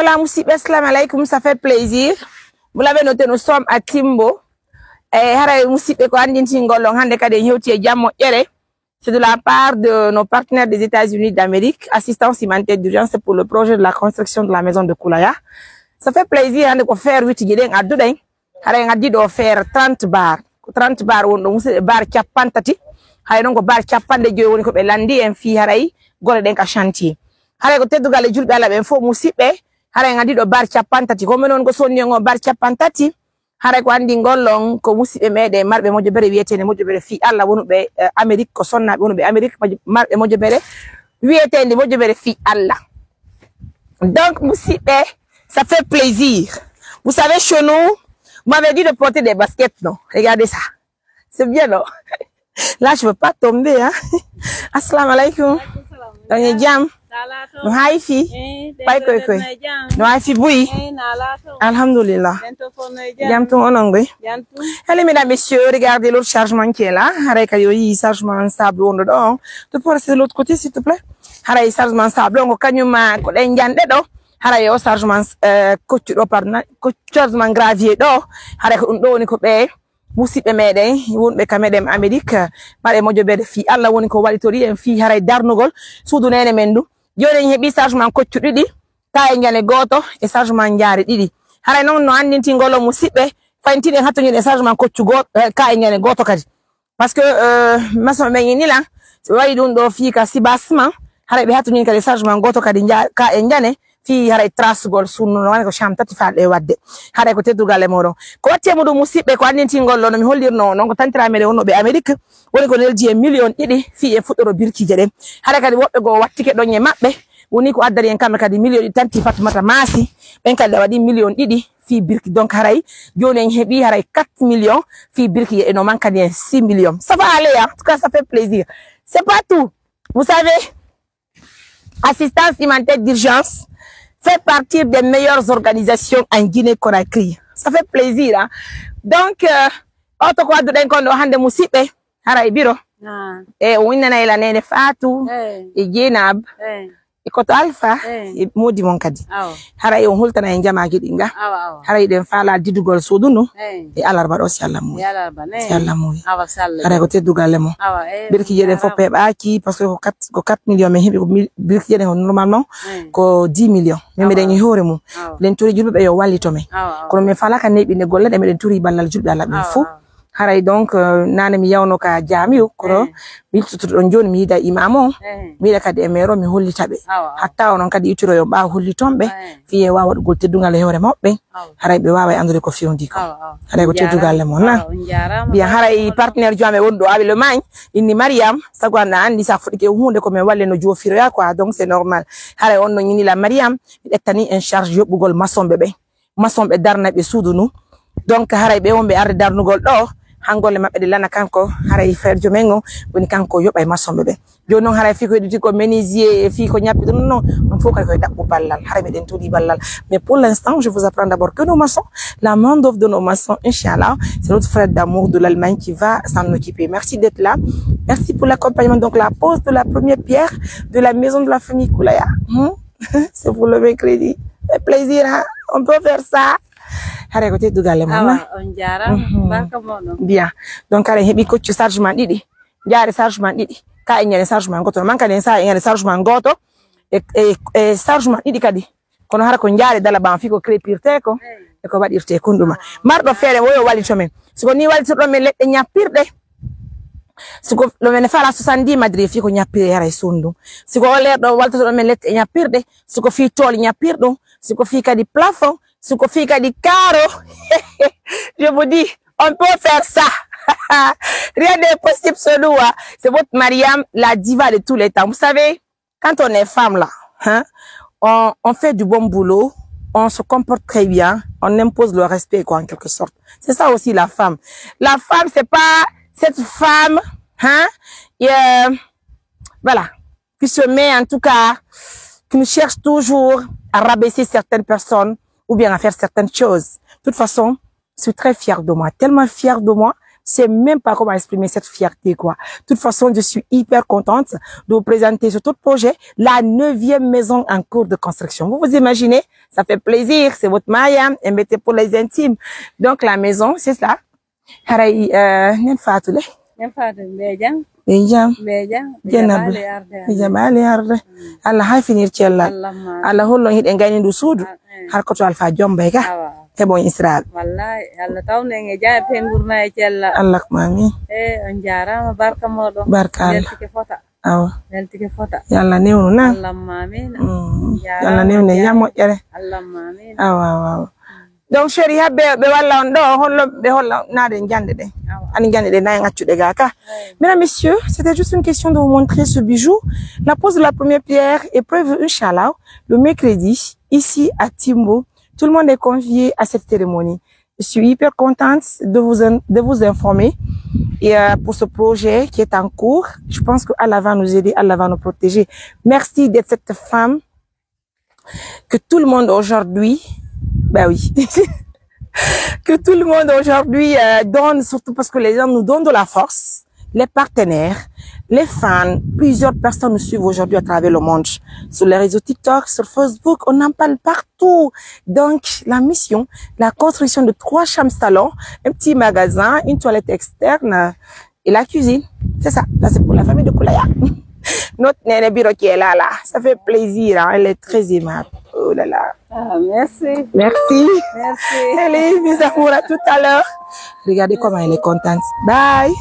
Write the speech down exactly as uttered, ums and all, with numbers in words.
Voilà, musiɓɓe, assalamu alaikum, ça fait plaisir. Vous l'avez noté, nous sommes à Timbo. E haray musiɓɓe, ko anndintingol on hannde kadi en hewti e jam moƴƴere. C'est de la part de nos partenaires des États-Unis d'Amérique, assistance humanitaire d'urgence pour le projet de la construction de la maison de Koulaya. Ça fait plaisir, hannde ko fer witiji ɗen adduɗen. Haray en addi ɗo fer trente bar. Ko trente bar woni ɗo, musiɓɓe, bar cappanɗe tati. Haray non ko bar cappanɗe jowi woni ko ɓe lanndi en fii haray golle ɗen ka chantier. Haray ko teddungal e julɓe Alla ɓen fof, musiɓɓe. Haray en addi ɗo bar cappanɗe tati. Ko minen woni ko sonni en o bar cappanɗe tati. Haray ko anndingol on ko musiɓɓe meɗen marɓe mojobere wiyeteende mojobere fii Alla wonuɓe, eh, Amérique, ko sonnaaɓe wonuɓe Amérique, mojo-, marɓe mojobere wiyeteende mojobere fii Alla. Donc, musiɓɓe, ça fait plaisir. Vous savez, chez nous, vous m'avez dit de porter des baskets, non? Regardez ça. C'est bien, non? Là, je veux pas tomber, hein? Assalamu alaikum. On est jam. No haayi fii? Pay koy koy. No haayi fii buy? Alhamdulillah. Jam tun, onon goy? Allez, mesdames, messieurs, regardez l'autre chargement qui est là. Haray kadi o yii chargement sable wonɗo ɗo. Tu peux rester de l'autre côté, s'il te plaît? Haray chargement sable on ko kañum ma ko ɗen janɗe ɗo. Haray o chargement, euh, koccu ɗo, pardon, ko chargement gravier ɗo. Haray ko ɗum ɗo woni ko ɓe musiɓɓe meɗen wonɓe ka meɗen Amérique, marɓe mojobere fii Alla woni ko wallitori en fii haray darnugol suudu neene men ndu. Jooni en heɓi chargement koccu ɗiɗi, ka e njane gooto e chargement njaare ɗiɗi. Haray non no anndintingol on musiɓɓe, fayntini en hattonjini e chargement koccu goo-, eh, ka e njane gooto kadi. Parce que, euh, maçon ɓen inni lan, si waɗi ɗum ɗo fii ka sibasman, haray ɓe hattonjini kadi chargement gooto kadi nja-, ka e njane, fii haray trasugol sunnu no woni ko chambre tati faalɗe waɗde. Haray ko teddungal e mooɗon. Ko watti e muɗum musiɓɓe, ko anndintingol ɗo no mi hollirno non ko tantira meɗen wonnoɓe Amérique, woni ko neldi e million ɗiɗi fii e fuɗɗoro birkiije ɗen. Haray kadi woɓɓe goo wattike ɗon e maɓɓe, woni ko addani en kamɓe kadi million ɗiɗi tanti Fatimata Maasi, ɓen kadi waɗi million ɗiɗi fii birki. Donc haray jooni en heɓi haray quatre millions fii birki e no mankani en six millions. Ça va aller, hein? En tout cas, ça fait plaisir. C'est pas tout. Vous savez, assistance humanitaire d'urgence fait partie des meilleures organisations en Guinée-Conakry. Ça fait plaisir, hein? Donc, euh, oto ko adduɗen kon ɗo hannde musiɓɓe, haray biro. Ah. E o innanay la Nene Fatou, eh, e Jeynab, eh, e Koto Alpha, eh, e moodi mon kadi. Awa. Haray on hultana en jamaaji ɗi nga. Awa, awa. Haray ɗen faala didugol suudu ndu. Eh. E alarba ɗo, si Allah muuyi. E alarba, ne. Si Allah muuyi. Awa, si Allah. Haray ko teddungal e mo. Awa, eh, birkiije ɗen fof jaaraama. Peeɓaaki, parce que ko quatre, ko quatre millions min heɓi, ko mil-, birkiije ɗen ko normalement, eh, ko dix millions. Min awa, miɗen e hoore mum. Awa. Miɗen tori julɓe ɓe yo wallito men. Awa, awa. Kono min faalaaka neeɓinde golle ɗe, miɗen tori ballal julɓe Alla ɓen, awa, fof. Awa. Haray donc, euh, nane mi yawno ka jaamiu, kono, eh, mi yiltoto ɗon jooni, mi yiida imam o, eh, mi yiida kadi e maire o, mi hollita ɓe. Awa, awa. Hatta onon kadi ittuɗo yo ɓaawo holliton ɓe, eh, fii e waawa waɗugol teddungal e hoore maɓɓe. Awa. Haray ɓe waawa e anndude ko fewndi ko. Awa, awa. Haray ko teddungal e mon, na? Awa, on jaaraama. Mbiyan haray partenaire jo amen wonɗo Allemagne, inni Mariam, sago an a anndi sa fuɗɗike huunde ko men walle no joofiroya quoi, donc c'est normal. Haray on no ñinila Mariam, mi ƴettani en charge yoɓugol maçon ɓe ɓen. Maçon ɓe darna ɓe suudu ndu. Donc, haray ɓe wonɓe arde darnugol ɗo, han golle maɓɓe ɗe lana kanko, haray frère jo men on, woni kanko yoɓa e maçon ɓe ɓen. Jooni non, haray fii ko hedditi ko menuisier, fii ko ñappi ɗum non, ɗum fof kadi koye ɗaɓɓu ballal. Haray meɗen toɗi ballal. Mais pour l'instant, je vous apprends d'abord que nos maçons, la main d'œuvre de nos maçons, Inch'Allah, c'est notre frère d'amour de l'Allemagne qui va s'en occuper. Merci d'être là. Merci pour l'accompagnement. Donc, la pose de la première pierre de la maison de la famille Koulaya. Hmm? C'est pour le mercredi. Fait plaisir, hein? On peut faire ça. Haray ko teddungal e mon, na? Awa, on jaaraama. Mhm. Barka mon. Bien. Donc, haray heɓi koccu chargement ɗiɗi. Njaare chargement ɗiɗi. Ka e ñande chargement gooto. Mankani en sa e ñande chargement gooto. E, e, e chargement ɗiɗi kadi. Kono hara ko njaare dalaban fii ko crépirte ko. Eh. E ko waɗirte kon ɗuma. Marɗo feere wo yo wallito men. Si ko ni wallitirɗon men leɗɗe ñappirɗe. Si ko ɗo men faala soixante-dix madri fii ko ñappire haray suudu ndun. Si ko o leer ɗo waltoto ɗo men leɗɗe ñappirɗe, si ko fii tool ñappirɗum, si ko fii kadi plafond, si ko fii kadi carreau. Je vous dis, on peut faire ça. Rien n'est possible chez nous, hein. C'est votre Mariam, la diva de tous les temps. Vous savez, quand on est femme là, hein, on, on fait du bon boulot, on se comporte très bien, on impose le respect, quoi, en quelque sorte. C'est ça aussi la femme. La femme, c'est pas cette femme, hein, et, euh, voilà, qui se met en tout cas, qui nous cherche toujours à rabaisser certaines personnes ou bien à faire certaines choses. De toute façon, je suis très fière de moi, tellement fière de moi, sais même pas comment exprimer cette fierté, quoi. De toute façon, je suis hyper contente de vous présenter sur tout projet la neuvième maison en cours de construction. Vous vous imaginez? Ça fait plaisir, c'est votre Mariam, et mettez pour les intimes. Donc la maison, c'est ça. Haray, eh, nen Fatou le? Nen Fatou, mbe jam? Mbe jam? Mbe jam? Jenab. Mbe jam? Mbe jam? Mbe jam? Allah haafinir cellal. Allah ma. Allah hollon hiɗen gayni ndu suudu. Ah, eh. Har ko to Alfa Jombay ka. Awa. Heɓon Israel. Wallahi, Allah tawnen e jam e fengurna e cellal. Allah ko amin. Eh, on jaaraama, barka mooɗon. Barka Allah. Weltike fota. Awa. Weltike fota. Yo Allah newnu na. Allahumma amin. Mm. Yo Allah newnu e jam moƴƴere. Allahumma amin. Awa, awa, awa. Donc, chéri, ha ɓe, ɓe walla on ɗo, hollo, ɓe holla naade jande ɗe. Awa. Ani jande ɗe nayi accuɗe ga ka. Mesdames, messieurs, c'était juste une question de vous montrer ce bijou. La pose de la première pierre est prévue, Inch'Allah, le mercredi, ici à Timbo. Tout le monde est convié à cette cérémonie. Je suis hyper contente de vous in-, de vous informer et, euh, pour ce projet qui est en cours. Je pense que Allah va nous aider, Allah va nous protéger. Merci d'être cette femme que tout le monde aujourd'hui, ben oui, que tout le monde aujourd'hui, euh, donne, surtout parce que les gens nous donnent de la force. Les partenaires, les fans, plusieurs personnes nous suivent aujourd'hui à travers le monde. Sur les réseaux TikTok, sur Facebook, on en parle partout. Donc, la mission, la construction de trois chambres salon, un petit magasin, une toilette externe, et la cuisine. C'est ça. Ça, c'est pour la famille de Koulaya. Notre Néné Biro qui est là, là. Ça fait plaisir, hein. Elle est très aimable. Oh là là. Ah, merci. Merci. Merci. Allez, mes amours, à tout à l'heure. Regardez comment elle est contente. Bye.